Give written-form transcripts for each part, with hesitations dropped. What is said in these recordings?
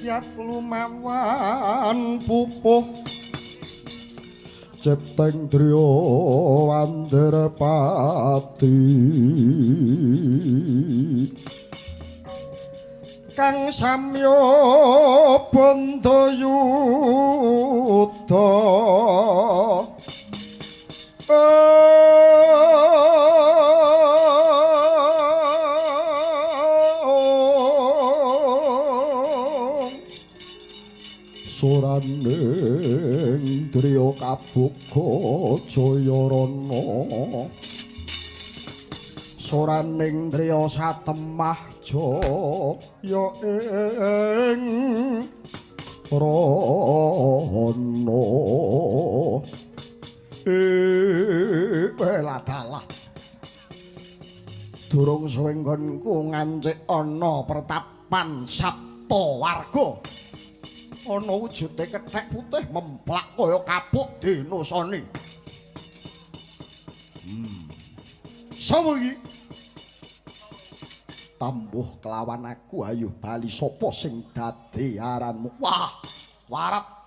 Kiat lumawan pupuh cepteng driya wandarpati kang samya bandayuda soraning driya kabuka jayarana soraning driya satemah jaya ing rana. Dalah durung suwe nggonku ngancik ana pertapan Saptawarga ana wujude kethek putih memplak kaya kapuk dinusani. Sapa iki? Tambuh kelawan aku ayo bali sapa sing dadi aranmu. Wah, warat.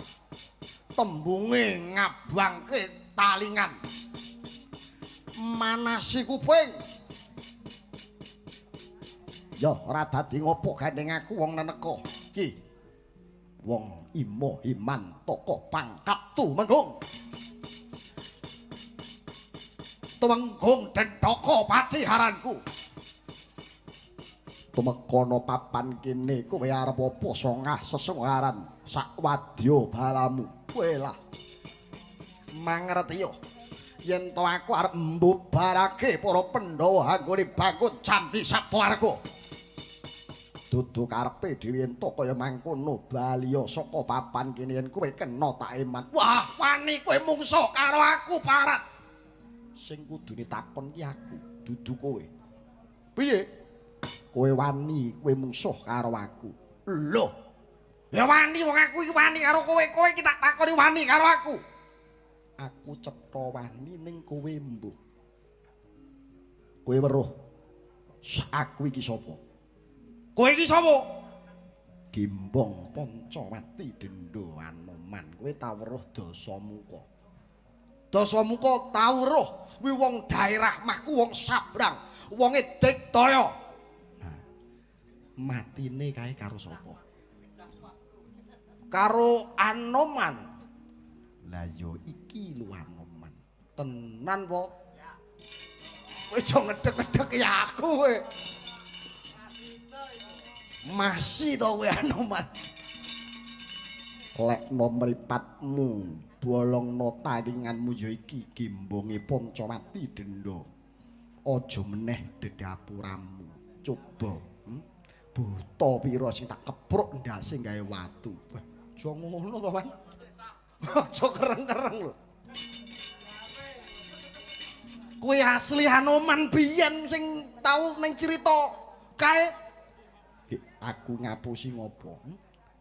Tembunge ngabangke talingan. Manasi kuping. Ya ora dadi ngopo gandeng aku wong neneka. Ki wong imo iman toko pangkat tumenggung. Tumenggung Dentaka patiharanku. Tumekana papan kene kowe arep apa songah sesunggaran sak wadya balamu. Kowe lah mangerti yo yen to aku arep mbubarake para Pandhawa anggone bangun candhi Saptawarga. Dudu karepe dhewe ento kaya mangkono baliya saka papan kene yen kowe kena tak eman. Wah, wani kowe mungsuh karo aku parat. Sing kudune takon ki aku, dudu kowe. Piye? Kowe wani kowe mungsuh karo aku. Lho. Ya wani wong aku iki wani karo kowe, kowe iki tak takoni wani karo aku. Aku cetha wani ning kowe mbuh. Kowe weruh aku iki sapa? Kowe iki sapa? Gimbong Pancawati Dendha Anoman. Kowe tau weruh Dasamuka? Dasamuka tau weruh kuwi wong daerah mahku wong Sabrang, wonge Diktaya. Nah, matine kae karo sapa? Karo Anoman. Lah ya iki lho Anoman. Tenan po? Kowe aja ngedek-ngedek ya aku kowe. Masih to kowe Anoman. Lekno mripatmu, bolongno talinganmu ya iki gimbonge Pancawati Dendha. Aja meneh dedapuramu. Coba, buta pira sing tak kepruk ndase gawe watu. Wah, aja ngono to, Wan. Aja kereng-kereng lho. Kowe asli Anoman biyen sing tau ning crita kae. Aku ngapusi ngopo?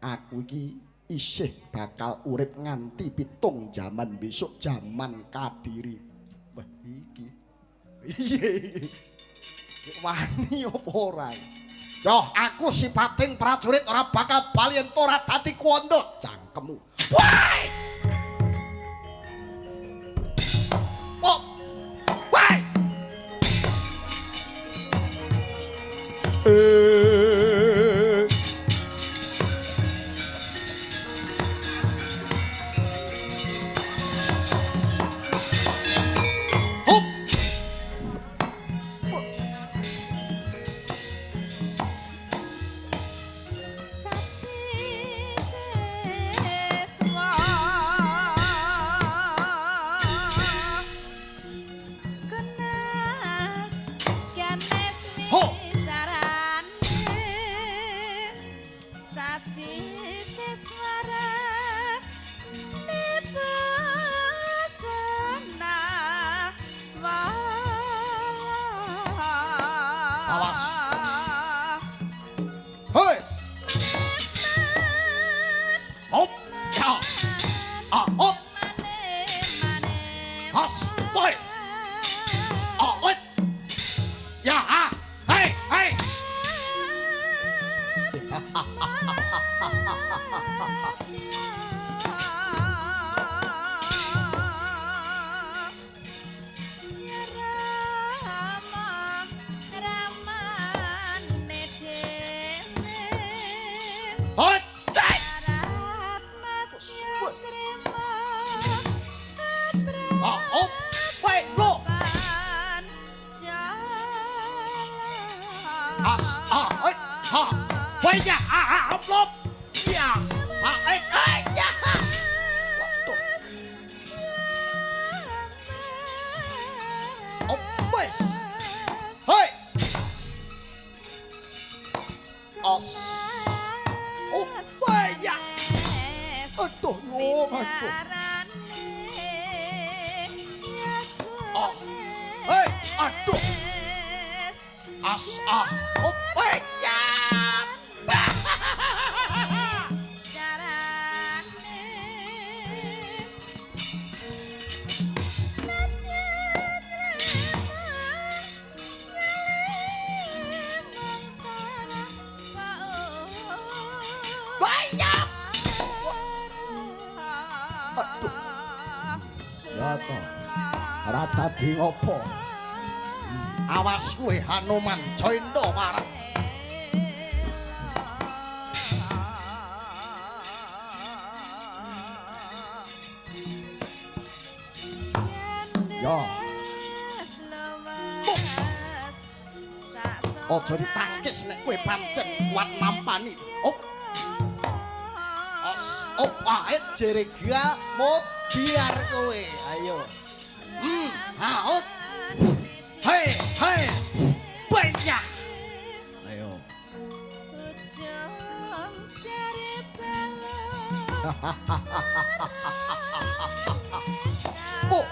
Aku iki isih bakal urip nganti 7 jaman besok jaman Kadiri. Wah iki. Piye iki? Wani apa ora? Yoh, aku sipating prajurit ora bakal bali ento ora dadi kuwondo cangkemmu. Woi! Pop. Woi! Hoi. Oh, wait, lo. As, ah, eh, ha. Wait ya, ah, ah, up, lop. Ya, ah, eh, eh, ya. Waduh. Oh, wes. Hei. As. Oh, wait ya. Aduh, yo, aduh. Oh. Hei, aduh. As ah, oh, ya. Aduh. Ya toh. Ora dadi ngopo. Awas kowe Hanuman Jayanta marang. Ya. Aja ditangkis nek kowe pancen kuat nampani. Oh. Os, oh, pahit jerega modiar kowe. Ayo. Haut. Hei, hei. Banyak. Ayo. Oh.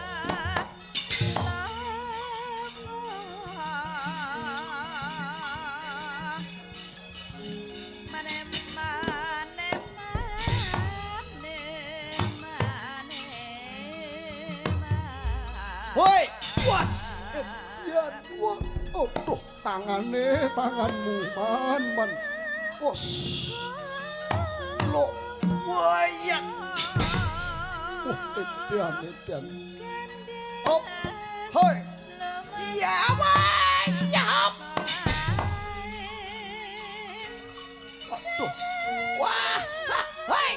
Hoi, what? Ya, aduh, tangane, tanganmu, man, man. Wos. Lo, wayak. Oh, etian, etian. Op, hoi. Ya, wayak. Aduh. Wah, hoi.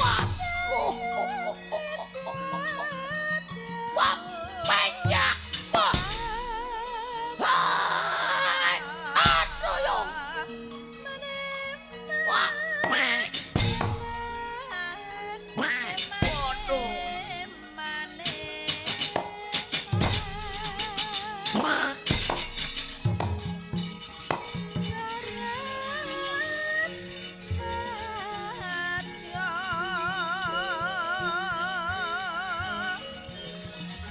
Was. Oh, oh, oh, oh, oh, oh. Wah. Banyak. Aduh, yo. Wah. Waduh.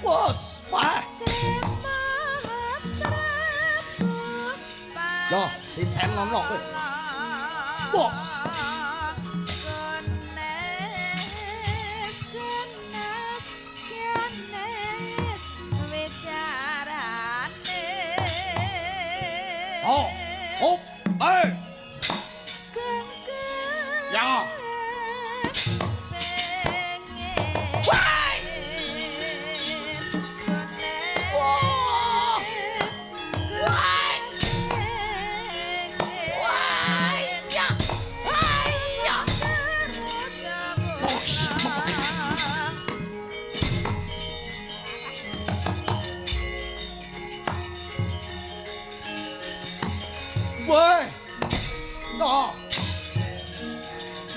Wos, wah. Yo, ditenono kowe. Bos. Oh, oh, eh. Ya. Woi. No.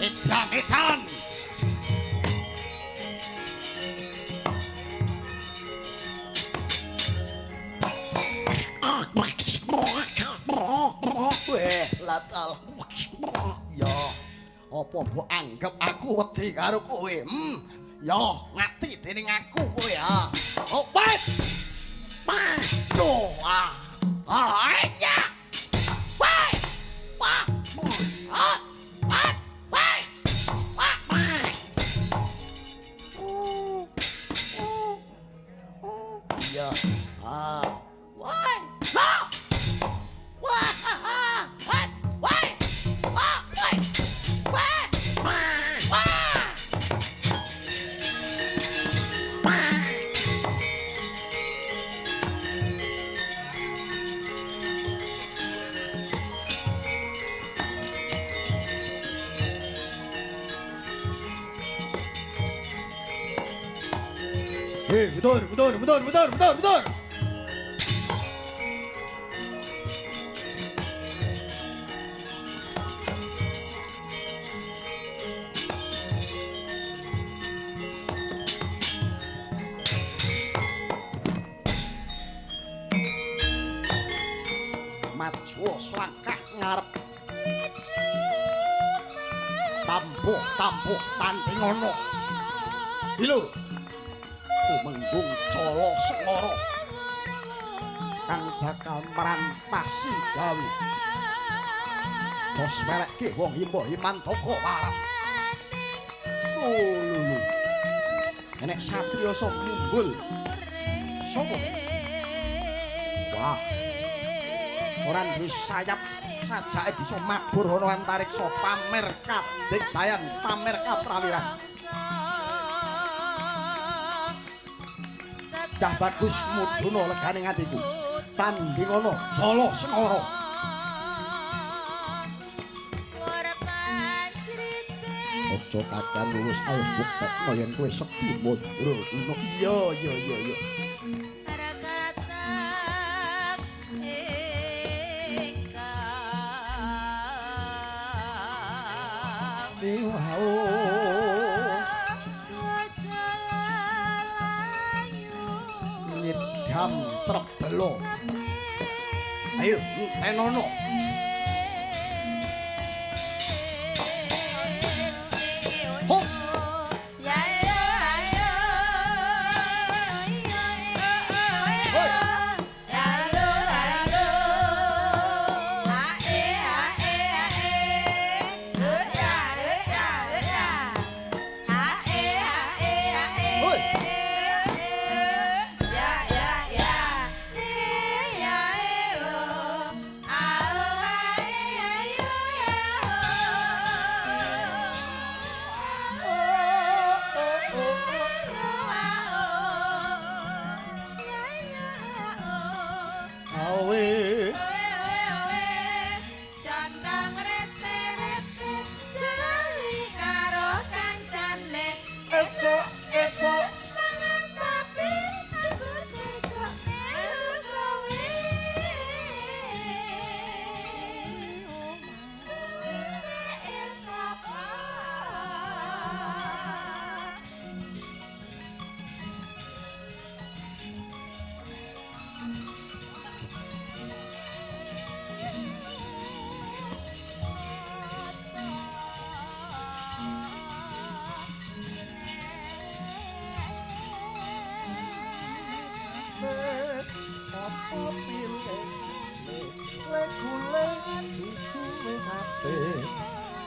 Edan, edan. Weh, latal. Ya, apa mbok anggap aku wedi karo kowe? Ya, ngati dening aku kowe ya. Oh, weh. Duh, ah. Ah, ya. Weh. Wah. Ah. Ah. Weh. Wah. Iya. Ah. Wah. Ah. Wah. Ah. Wah. Wah. Wah. Wah. Wah. Hei, mundur, mundur, mundur, mundur, mundur, mundur. Maju selangkah ngarep. Tampuh, tampuh, tandingono. Lho. Tumenggung Jala Sengara kang bakal merantasi gawe. Jos melekke wong Himba Himantaka warat. Oh lho lho. Enek satriya iso mumbul. Sopo? Wah. Ora duwe sayap sajake bisa mabur ana antariksa pamer kadigdayan, pamer kaprawiran. Cah bagus mudhuna legane atiku. Tandingono Jala Sengara. Aja kakan lulus ayo buktekno yen kowe sekti mandra. Iya iya iya iya. Nyidam trebelo. Ayo entenono. Hop.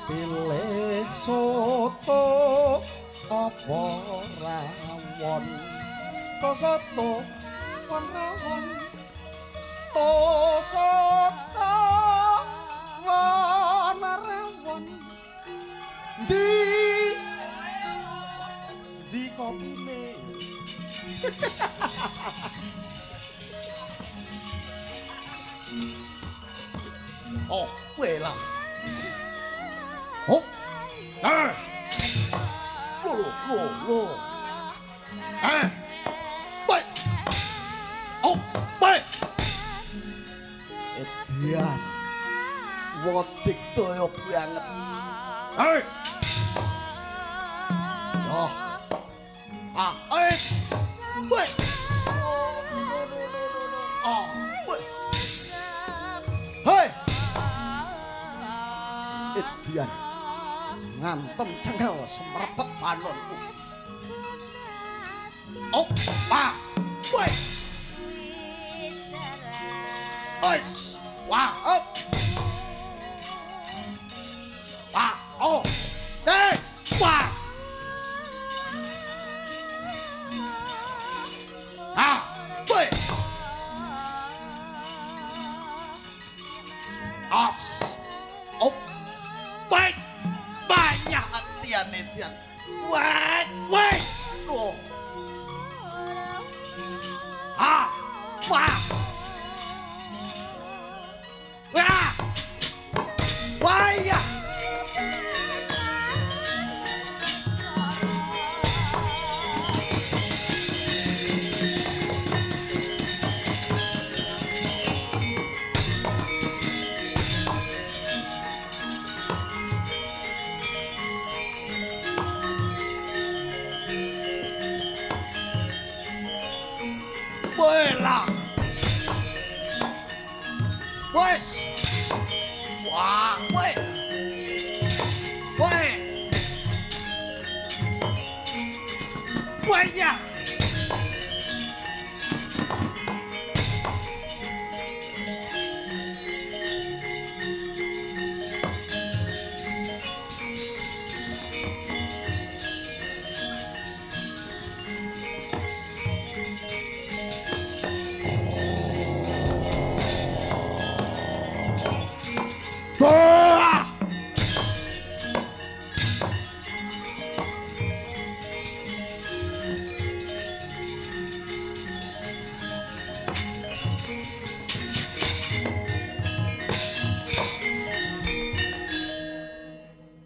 Pilih soto apa rawon? To soto won rawon. To soto won rawon. Ndi ndi kopine? Oh, kowe lah. Oh. Eh. Lo lo lo. Eh. Woi. Oh, woi. Edian. Wong dikdaya banget. Hei. Yo. Ah, eh. Woi. Oh, no no no no no. Ah, woi. Hei. Edian. Ngantem cengel semrepet panonku. Oh, pa. Woi. Ois. Wah, up. Wah, oh. Te. Wah. Ah, woi. As. Oh. Woi. Banyak etian-etian. Wah, woi. Oh. Ah, wah. Wah. Wah ya. Wes. Wah, weh. Weh. Wah ya. Wah!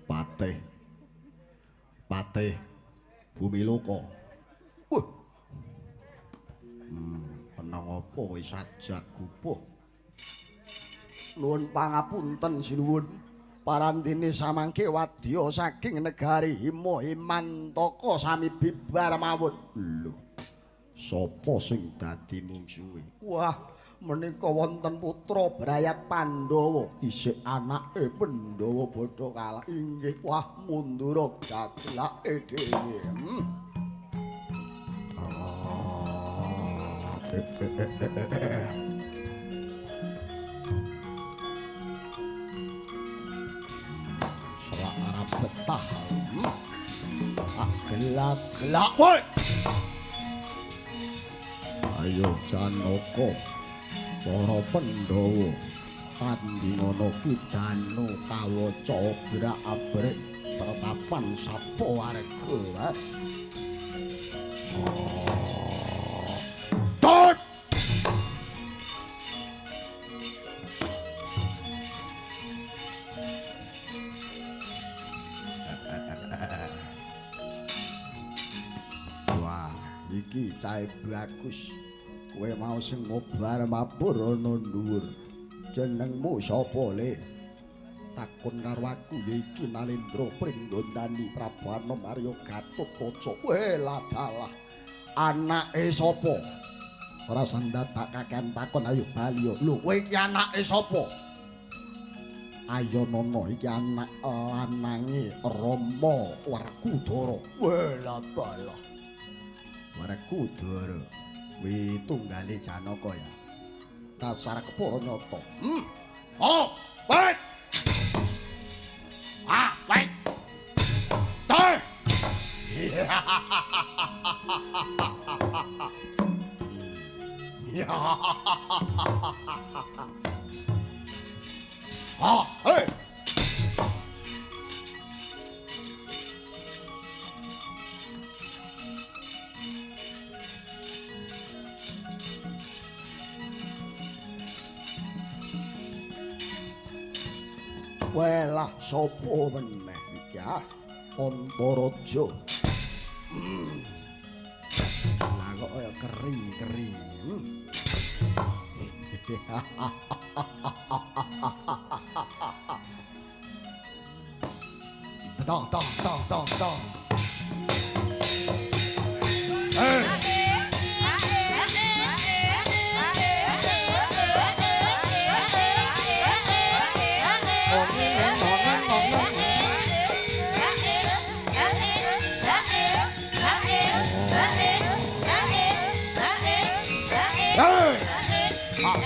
Patih. Patih Bumiloka. Wah. Penang apa wis sajak gupuh. Nuwun pangapunten sinuwun. Parandene samangke wadya saking negari Hima Himantaka sami bibar mawon. Lho. Sapa sing dadi mungsuhe? Wah, menika wonten putra brayat Pandhawa, isih anake Pandhawa padha kalah. Inggih, wah mundura gaglake dhewe. Selak arep betah. Ah gelak-gelak woi. Ayo Janaka, para Pandhawa tandingana kidanu kawaca obrak-abrik pertapan Saptawarga. Tut! Wah, iki cahe bagus. Kowe mau sing ngobar mabur ana dhuwur. Jenengmu sapa, Le? Takon karo aku ya iki Nalendra Pringgondani Prabu Anom Arya Gatotkaca. Weh, ladalah. Anake sapa? Ora sandadak kakean takon, ayo bali. Lho, kowe iki anake sapa? Ayo nono iki anak lanange Rama Werkudara. Weh, ladalah. Werkudara. Kuwi tunggale Janaka ya. Dasar kepara nyata. Oh, wait. Ah, wait. Teh. Ya. Ah, hey. Welah sapa meneh iki ah? Antaraja. Lah kok kaya keri-keri. Tong tong tong tong tong. Hey. Hey! Ah,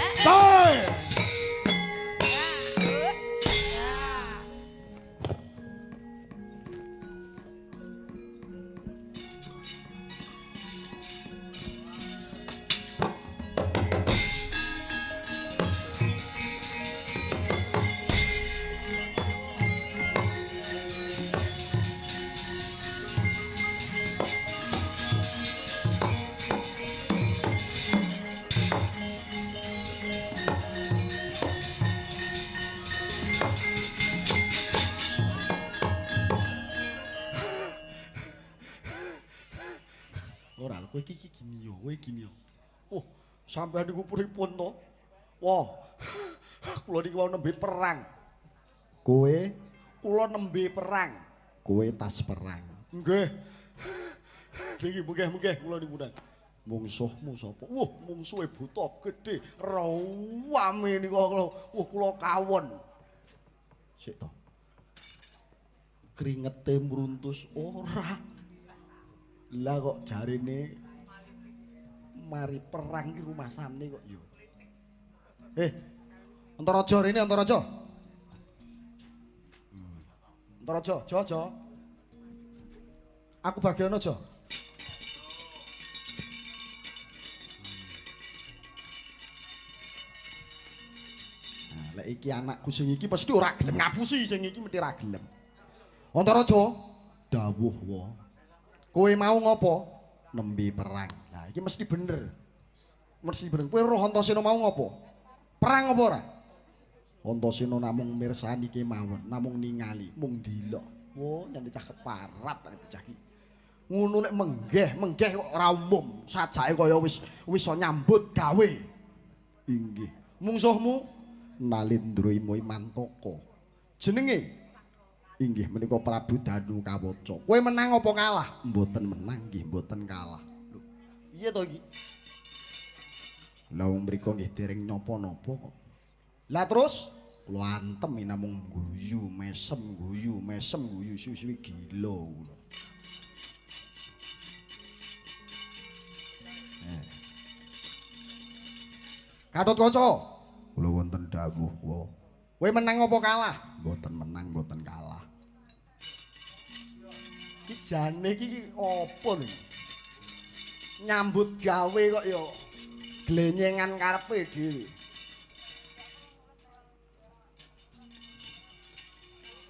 ora kowe iki gini yo, kowe gini yo. Oh, sampeyan niku pripun to? Wah, kula niki wau nembe perang. Kowe kula nembe perang. Kowe tas perang. Nggih. Niki munggah-munggah kula niku. Mungsuhmu sapa? Wah, mungsuhe buta gedhe, rawame niku. Wah, kula kawon. Sik to. Kringete mruntus ora. Lah kok jarine mari perang ki rumasane kok yo. Antaraja rene Antaraja. Antaraja, Jo, Jo. Aku bagian aja. Nah, lek iki anakku sing iki mesti ora gelem ngapusi, sing iki mesti ora gelem. Antaraja, dawuh wa. Kowe mau ngopo? Nembe perang. Nah, iki mesti bener. Mesti bener. Kowe roh Antasena mau ngopo? Perang apa ora? Antasena namung mirsani kemawon, namung ningali, mung ndelok. Wo, nyane cah keparat arek bocah iki. Ngono nek menggeh, menggeh kok ora umum, sajake kaya wis wis iso nyambut gawe. Inggih. Mungsuhmu Nalindra Imantaka. Jenenge inggih menika Prabu Danu Kawaca. Kowe menang apa kalah? Mboten menang nggih, mboten kalah. Lho, piye to iki? Lah wong mriku nggih dereng napa-napa kok. Lah terus kula antem namung guyu, mesem guyu, suwi-suwi gila kula. Gatotkaca, kula wonten dawuh wa. Kowe menang apa kalah? Mboten menang, mboten kalah. Iki jane iki apa lho? Nyambut gawe kok ya glenyengan karepe dhewe.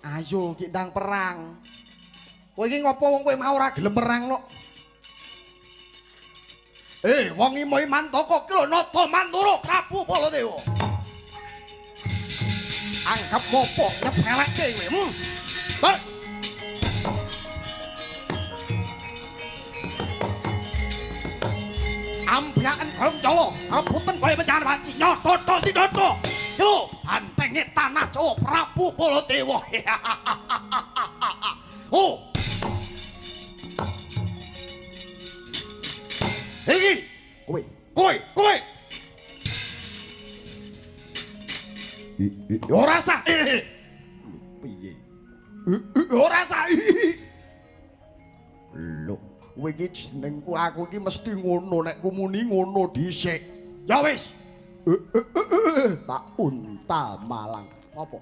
Ayo ki ndang perang. Kowe iki ngopo wong kowe mau ora gelem perang kok? Wong Imo Imantaka ki lho Nata Mantura Prabu Baladewa. Anggap mopo nyepelekke kowe. Hei. Ambiaken golong cala, rebutan kaya pecahan panci. Nyoto tidhoto. Lho, bantenge tanah Jawa Prabu Baladewa. Oh. Iki kowe, kowe, kowe. Ora sah. Piye? Ora sah. Lho, kowe iki jenengku aku iki mesti ngono nek ku muni ngono dhisik. Ya wis. Tak untal Malang. Apa?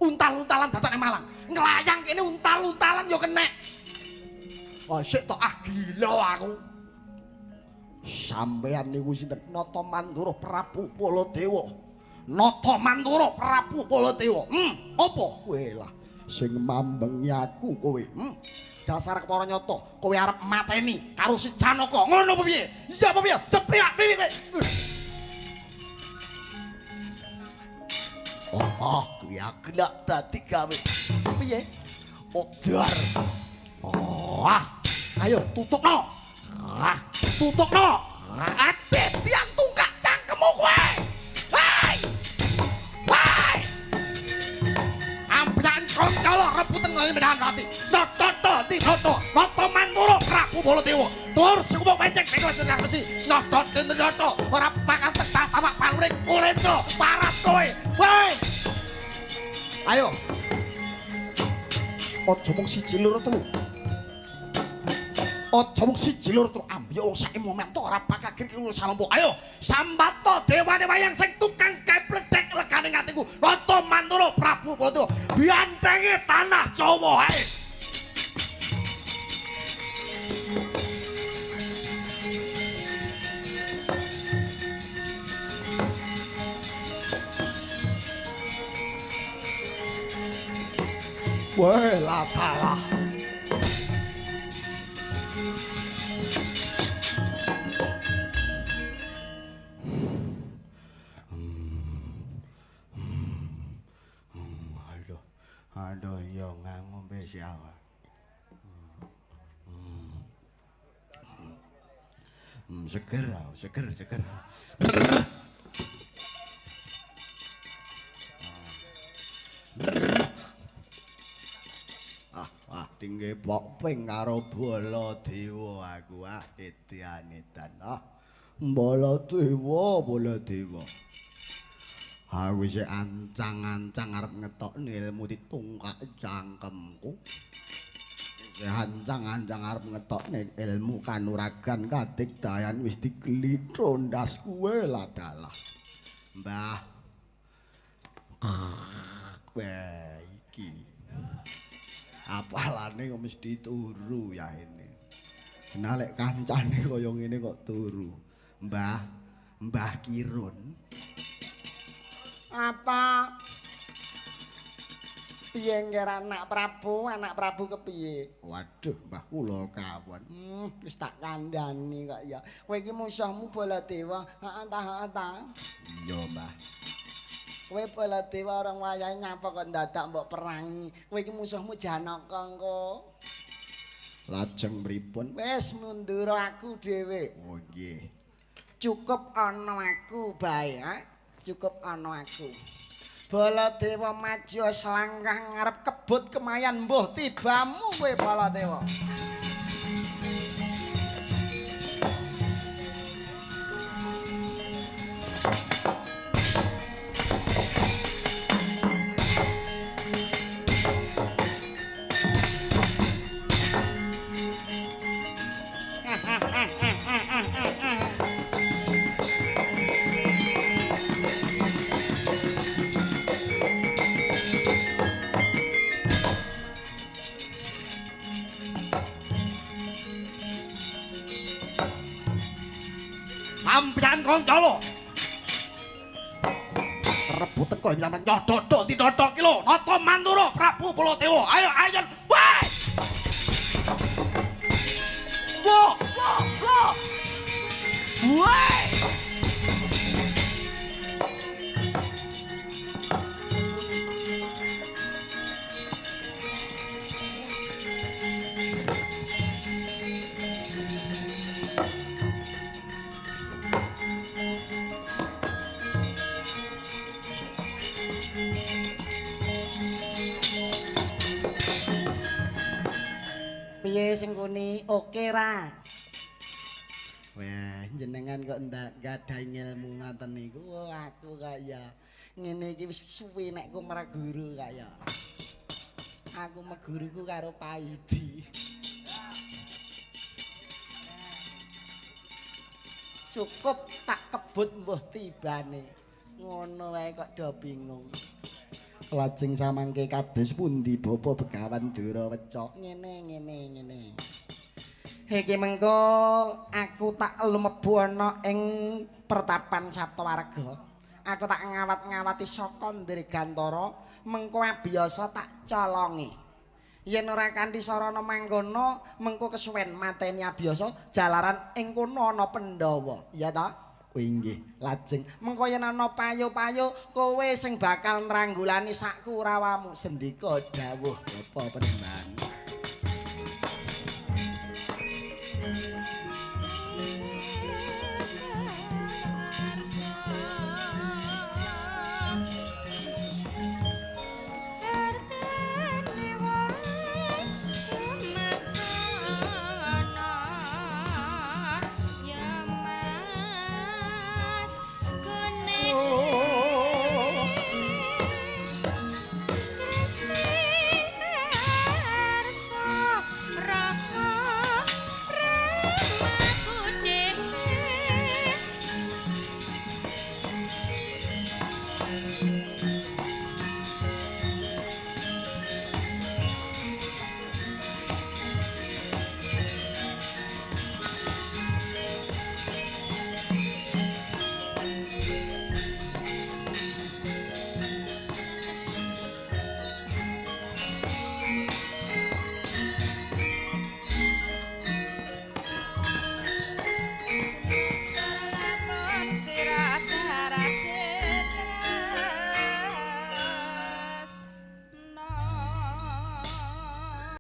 Untal-untalan datane Malang. Nglayang kene untal-untalan ya kenek. Oh, sik tok ah gila aku. Sampeyan niku sinten? Nata Mandura Prabu Baladewa. Nata Mandura Prabu Baladewa. Apa kowe lah sing mambengi aku kowe? Dasar kepara nyata, kowe arep mateni karo si Janaka. Ngono apa piye? Iya apa piye? Tepriak piye kowe? Oh, kuwi aku lak dadi gawe. Piye? Odar. Oh, ayo tutukno. Ah, tutukno. Ate tiang tungkak cangkemmu kowe. Hei! Hei! Ambian koncolo rebutan kaya medan rati. Toto ti toto. Nata Mantura Prabu Baladewa. Tur sekumpul penceng bengkok sedang besi. Nata toto ora bakal tetas tamak paluring kulendra parat kowe. Woi! Ayo. Aja mung siji loro telu. Aja mung siji loro telu ambyok wong saiki momento ora bakal gri salompo. Ayo, sambato dewane wayang sing tukang kepledhek legane atiku. Nata Mantura Prabu Baladewa. Biantenge tanah Jawa ae. Weh, lah kalah. Aduh, aduh, yo ngombe siapa? Seger, seger, seger. Ah, ah, Tingge pok ping karo Baladewa aku ah edan-edan ah. Baladewa, Baladewa. Aku isih ancang-ancang arep ngetokne ilmu ditungkak cangkemku. Isih ancang-ancang arep ngetokne ilmu kanuragan kadigdayan wis diglitho ndas kuwe ladalah. Mbah. Wah iki. Apalane kok mesti turu ya ini. Nah lek kancane kaya ngene kok turu. Mbah, Mbah Kirun. Apa? Piye ngger anak Prabu kepiye? Waduh, Mbah kula kawon. Wis tak kandhani kok ya. Kowe iki musuhmu Baladewa. Heeh ta, heeh ta. Iya, Mbah. Kowe Baladewa orang wayahe nyapa kok ndadak mbok perangi. Kowe iki musuhmu Janaka engko. Lajeng pripun? Wis mundur aku dhewe. Oh nggih. Cukup ana aku bae, ha? Cukup ana aku. Baladewa maju selangkah ngarep kebut kemayan mbuh tibamu kowe Baladewa. Sampeyan Kancala. Rebut teko sampeyan nyodok didodok ki lho. Nata Mantura Prabu Baladewa. Ayo ayo. Woi. Wo, wo, wo. Woi. Piye sing kuni oke ra? Wah, jenengan kok ndak gadahi ilmu ngoten niku. Oh, aku kaya ngene iki wis suwe nek ku merguru kaya. Aku meguruku karo Paidi. Cukup tak kebut mbuh tibane. Ngono wae kok do bingung. Lajeng samangke kados pundi Bapak Begawan Duraweca? Ngene ngene ngene. Iki mengko aku tak lumebu ana ing pertapan Saptawarga. Aku tak ngawat-ngawati saka Ndregantara, mengko abiyasa tak colongi. Yen ora kanthi sarana mangkono, mengko kesuwen mateni abiyasa jalaran ing kono ana Pandhawa. Iya ta? Inggih, lajeng mengko yen ana payo-payo kowe sing bakal nranggulani sak kurawamu. Sendika dawuh Bapak Panembahan.